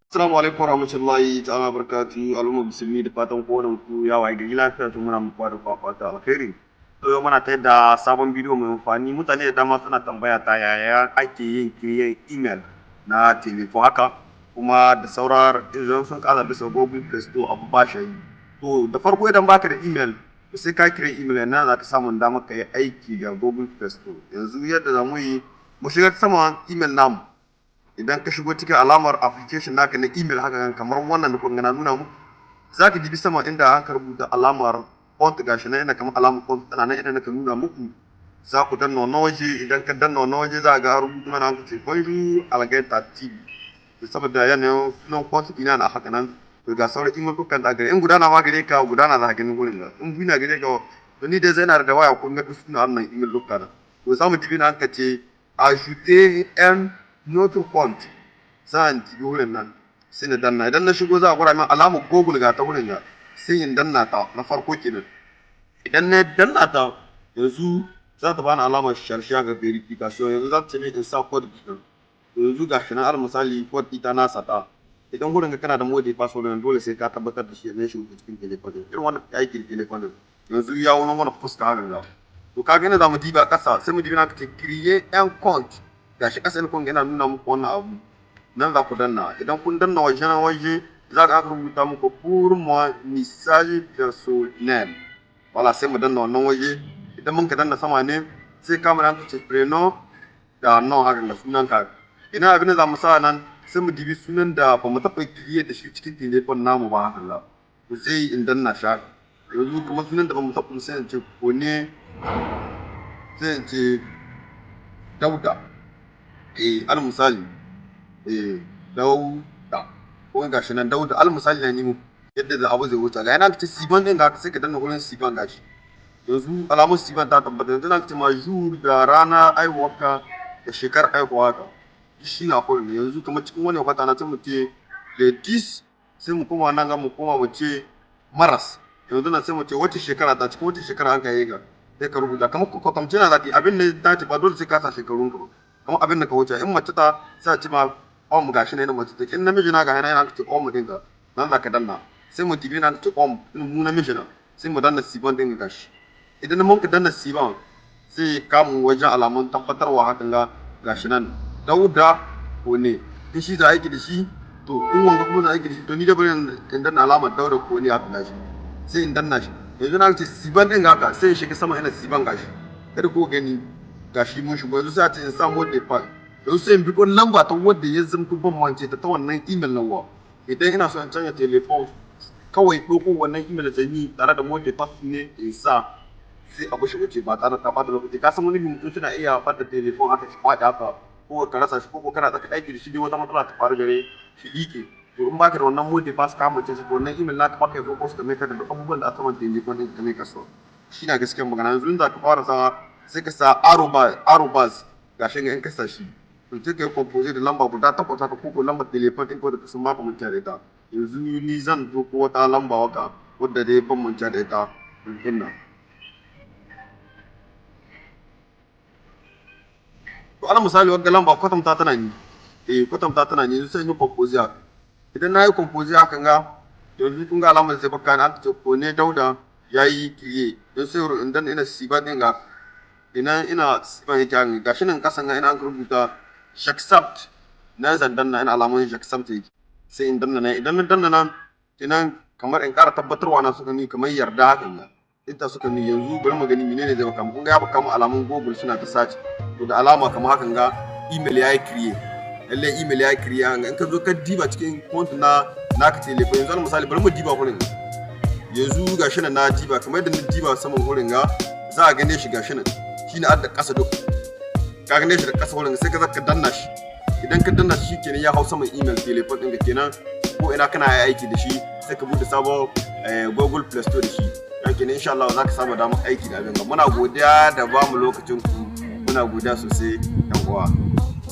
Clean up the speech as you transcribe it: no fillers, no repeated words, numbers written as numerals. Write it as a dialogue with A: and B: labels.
A: Assalamu alaikum warahmatullahi ta'ala barakatuhu, al'umma musulmi, da fatan kowane ku ya waye gari lafiya. To, muna muku da fata alkhairi. To, yau muna tare da sabon bidiyo mai amfani. Mutane da dama suna tambaya ta yaya ake yin create email na telefon haka, kuma da sauran idan sun kara bisa Google Play Store abu ba shi yi. To, da farko, idan baka da email, sai ka create email nan za ka samu damar ka yi aiki da Google Play Store. Yanzu yadda za mu yi, mu shiga saman email namu. Idan ka shigo cikin alamar application naka na email haka, kamar wannan da kun na nuna muku, za ka dibi sama inda aka rubuta alamar compte. Gashi nan, ina kamar alamar compte tana nan inda naka nuna muku. Za ku danna wannan waje. Idan ka danna wannan waje, za ga rubutu mana aka ce "Bonjour Algaita TV", saboda yanayin sunan compte ɗina na haka nan. To, ga sauran email kukan da gare in gudana ma gare ka, gudana za ka gani gurin ga in biyu na gare ka. To, ni dai zai na da waya, kun ga suna wannan email duka nan. To, za mu dibi na aka ce "Ajouter un autre compte". Zan dibi wurin nan, sai na danna. Idan na shigo, za a gwada min alamar Google, ga ta wurin ga, sai in danna ta na farko kenan. Idan na danna ta yanzu, za ta bani alamar cherche ga vérification. Yanzu za ta ce min in sa code kenan. To, yanzu ga shi nan, alal misali, code ita na sata. Idan wurin ga kana da mot de passe wurin, dole sai ka tabbatar da shi ne shi cikin telefon irin wannan aikin telefon. Yanzu ya wani mana fuska haka ga. To, ka gani, za mu diba kasa, sai mu dibi na ka ce "Créer un compte". Gashi kasa ne, kun ga yana nuna muku wannan abu nan, za ku danna. Idan kun danna wajen waje, za ka aka rubuta muku "Pour mon message personnel". Voilà, sai mu danna wannan waje. Idan mun ka danna sama ne, sai kama nan ce "Prénom" da nom haka ga sunan ka. Ina abin da za mu sa nan, sai mu dibi sunan da ba mu taɓa créer da shi cikin telefon namu ba haka ga. To, sai in danna shi haka. Yanzu kamar sunan da ba mu taɓa, sai in ce Kone, sai in ce Dauda. Eh, al misali, eh, Dauda ko gashi nan Dauda, al misali na nemo yadda da abu zai wuce. Ga yana ce "Suivant" din ga, sai ka danna gurin "Suivant". Gashi yanzu alamun "Suivant" ta tabbata. Yanzu na ce ma jour da rana aihuwarka da shekarar aihuwa ka, shi na kurin. Yanzu kamar cikin wani wata na, sai mu ce le 10, sai mu koma nan ga, mu koma mu ce mars. Yanzu na sai mu ce wace shekara ta, cikin wace shekara an ka yi ga, sai ka rubuta kamar kwatamce na zaki abin da ta ce. Ba dole sai ka sa shekarun ka ba, kamar abin da ka wuce. In mace ta sai a ce ma "Homme", gashi ne na mace take. In namiji na, ga yana yana ce "Homme" din ka nan za ka danna. Sai mu dibi na ce "Homme", mu namiji na, sai mu danna "Suivant" din. Gashi, idan mun ka danna "Suivant", sai kamun wajen alamun tabbatarwa hakan ga. Gashi nan Dauda ko ne in shi za aiki da shi. To, in wanga kuma za aiki da shi. To, ni da bari in danna alamar Dauda ko ne haka. Gashi, sai in danna shi. Yanzu na ce "Suivant" din haka, sai in shiga sama ina "Suivant". Gashi, kada ko gani, gashi mun shigo. Yanzu sai a ce in sa mot de passe. Yanzu sai in bi kon lamba ta wadda ya zamto ban mance ta, ta wannan email nan wa. Idan ina so in canza telefon, kawai ɗauko wannan email da ni tare da mot de passe ne in sa, sai abu shi wuce ba tare da ta bata lokaci. Ka san wani mutum suna iya bata telefon aka shi faɗi haka, ko ka rasa shi, ko kana tsaka aiki da shi dai, wata matsala ta faru gare shi liƙe. To, in baka da wannan mot de passe, ka mace shi, wannan email naka baka yi ko su ka da duk abubuwan da aka manta telefon ɗin ka ne ka so. Shi na gaskiyar magana. Yanzu in za ka fara sa, sai ka sa arobase, arobase. Gashi ga, in ka sa shi, to sai ka yi composer da lamba guda takwas haka, ko lambar telefon ɗin ko da sun baka manta da ita. Yanzu ni zan ɗauko wata lamba waka wadda dai ban manta da ita in nan. To, alal misali, wagga lamba kwatanta tana ni, eh, kwatanta tana ni. Yanzu sai in yi composer haka. Idan na yi composer hakan ga, yanzu kun ga alamar zai baka an ce Kone Dauda ya yi créer. Don sai in danna ina "Suivant" ɗin ga. Ina ina "Suivant" yake haka. Gashi nan kasan ga ina an rubuta "J'accepte". Na zan danna ina alamun "J'accepte" yake, sai in danna nan. Idan na danna nan kenan, kamar in ƙara tabbatarwa na suka ni kamar yarda hakan ga ita suka ni. Yanzu bari mu gani menene zai baka. Kun ga ya baka mu alamun Google suna ta search. To, da alama kamar hakan ga email ya yi créer. Lalle email ya yi créer hakan. In ka zo ka diba cikin compte na naka telefon, yanzu misali, bari mu diba wurin. Yanzu gashi nan na diba, kamar yadda na diba saman wurin ga, za a gane shi. Gashi nan, shine adda ƙasa duk, ka gane shi da ƙasa wurin. Sai ka zaka danna shi. Idan ka danna shi kenan, ya hau saman email telefon ɗin kenan. Ko ina kana aiki da shi, sai ka bude sabon Google Play Store da shi ya kenan. Insha Allah za ka samu damar aiki da abin. Muna godiya da ba mu lokacin ku, muna godiya sosai, yan uwa.